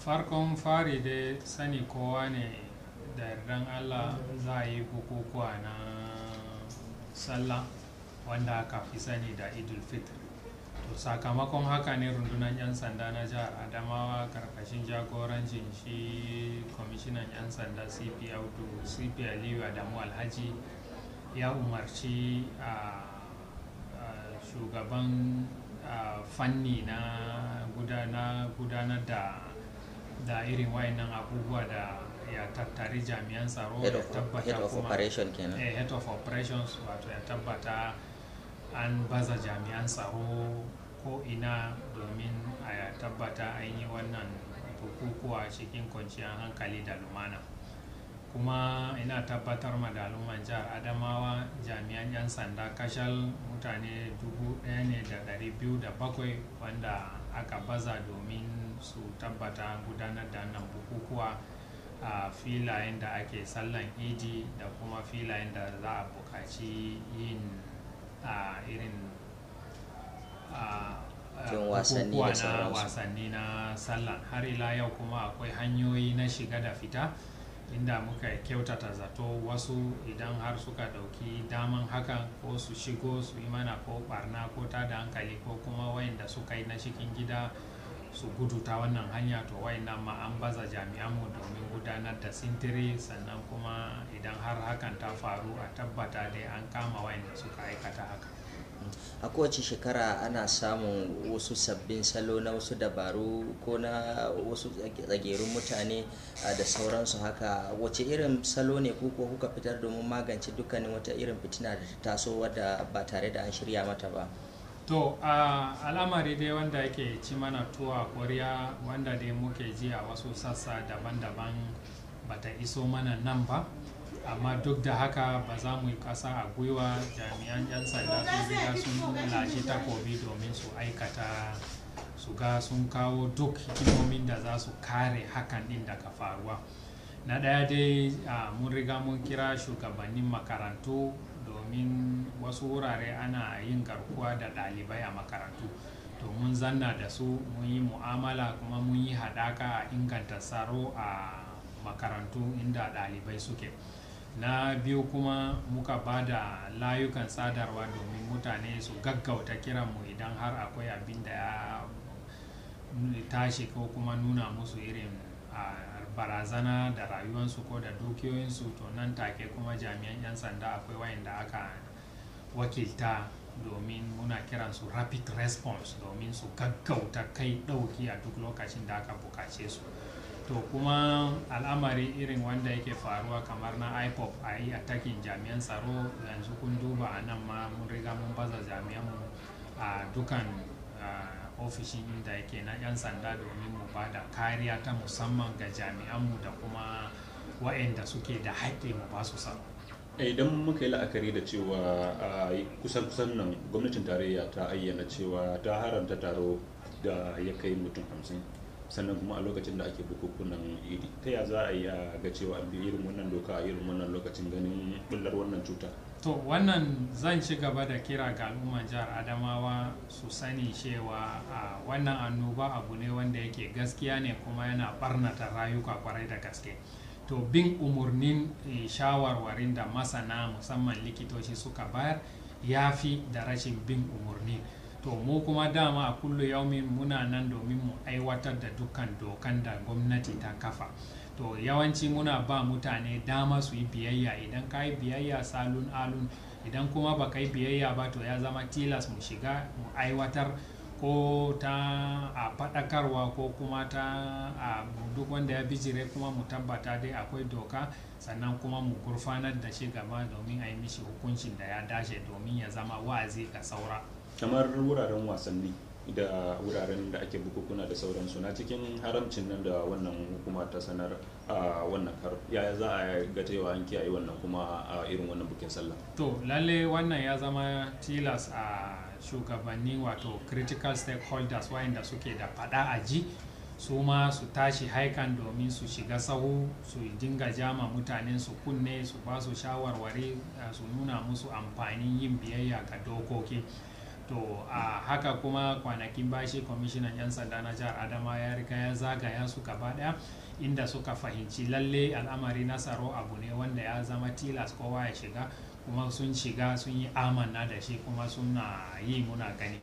Farkon fari dai sani kowa ne da yardan Allah za a yi bukukuwa na sallah wanda aka fi sani da Idul Fitr. To sakamakon haka ne rundunar 'yan sanda na jihar Adamawa karkashin jagorancin shi kwamishinan 'yan sanda CP Audu CP Aliyu Adamu Alhaji ya umarci a shugaban fanni na gudanar da irin wayannan abubuwa da ya tattari jami'an tsaro head ya of, tabbata head of kuma operation kenan. Head of operations, wato ya tabbata an baza jami'an tsaro ko ina domin a tabbata an yi wannan bukukuwa cikin kwanciyar hankali da lumana. Kuma ina tabbatar ma da al'umman jihar Adamawa jami'an 'yan sanda kashal mutane 1,207 wanda aka baza domin su tabbata gudanar da wannan bukukuwa a filayen da ake sallan Idi da kuma filayen da za a buƙaci yin a irin Yin wasanni da bukukuwa na sauransu. Wasanni na sallah. Har ila yau kuma akwai hanyoyi na shiga da fita inda muka kyautata zato wasu idan har suka ɗauki daman hakan ko su shigo su yi mana ko barna ko tada hankali ko kuma wayanda suka yi na cikin gida su gudu ta wannan hanya, to wayannan ma an baza jami'anmu domin gudanar da sintiri, sannan kuma idan har hakan ta faru a tabbata dai an kama wayanda suka aikata haka. A kowace shekara ana samun wasu sabbin salo na wasu dabaru ko na wasu tsagerun mutane da sauransu haka. Wace irin salo ne ku ko kuka fitar domin magance dukkanin wata irin fitina da ta taso wadda ba tare da an shirya mata ba? To a al'amari dai wanda yake ci mana tuwa koriya wanda dai muke ji a wasu sassa daban-daban bata iso mana nan ba, amma duk da haka ba za mu yi ƙasa a gwiwa. Jami'an 'yan sanda sun riga sun lashe takobi domin su aikata su ga sun kawo duk hikimomin da za su kare hakan din daga faruwa. Na ɗaya dai, mun riga mun kira shugabannin makarantu domin wasu wurare ana yin garkuwa da ɗalibai a makarantu. To mun zanna da su, mun yi mu'amala, kuma mun yi haɗaka a inganta tsaro a makarantu inda ɗalibai suke. Na biyu kuma muka ba da layukan sadarwa domin mutane su gaggauta kiranmu idan har akwai abin da ya tashi ko kuma nuna musu irin barazana da rayuwansu ko da dukiyoyinsu. To nan take kuma jami'an 'yan sanda akwai wayanda aka wakilta domin muna kiransu rapid response domin su gaggauta kai ɗauki a duk lokacin da aka bukace su. To kuma al'amari irin wanda yake faruwa kamar na IPOB a yi attacking jami'an tsaro, yanzu kun duba a nan ma mun riga mun baza jami'anmu a dukan ofishin inda yake na 'yan sanda domin mu ba da kariya ta musamman ga jami'anmu da kuma wa'anda suke da haƙƙi mu ba su tsaro. Idan muka yi la'akari da cewa a kusan-kusan nan gwamnatin tarayya ta ayyana cewa ta haramta taro da ya kai mutum 50, sannan kuma a lokacin da ake bukukunan Idi, ta ya za a yi a ga cewa an bi irin wannan doka a irin wannan lokacin ganin bullar wannan cuta? To wannan zan ci gaba da kira ga al'umman jihar Adamawa su sani cewa a wannan annoba abu ne wanda yake gaskiya ne kuma yana barnata rayuka kwarai da gaske. To bin umarnin shawarwarin da masana musamman likitoci suka bayar ya fi da rashin bin umarni. To mu kuma dama a kullu yaumin muna nan domin mu aiwatar da dukkan dokan da gwamnati ta kafa. To yawanci muna ba mutane dama su yi biyayya. Idan ka yi biyayya, salun alun. Idan kuma ba ka yi biyayya ba, to ya zama tilas mu shiga mu aiwatar ko ta a faɗakarwa ko kuma ta a duk wanda ya bijire kuma mu tabbata dai akwai doka, sannan kuma mu gurfanar da shi gaba domin a yi mishi hukuncin da ya dace domin ya zama wa'azi ga saura. Kamar wuraren wasanni da wuraren da ake bukukuna da sauransu na cikin haramcin nan da wannan hukuma ta sanar a wannan karo, yaya za a ga cewa an kiyaye wannan kuma a irin wannan bukin sallah? To lalle wannan ya zama tilas a shugabanni, wato critical stakeholders, wayanda suke da fada a ji, su ma su tashi haikan domin su shiga sahu su dinga jama mutanen su kunne, su ba su shawarwari, su nuna musu amfanin yin biyayya ga dokoki. To a haka kuma kwanakin bashi kwamishinan 'yan sanda na jihar Adama ya riga ya zagaya su gaba daya, inda suka fahimci lalle al'amari na tsaro abu ne wanda ya zama tilas kowa ya shiga, kuma sun shiga sun yi amanna da shi, kuma suna yi muna gani.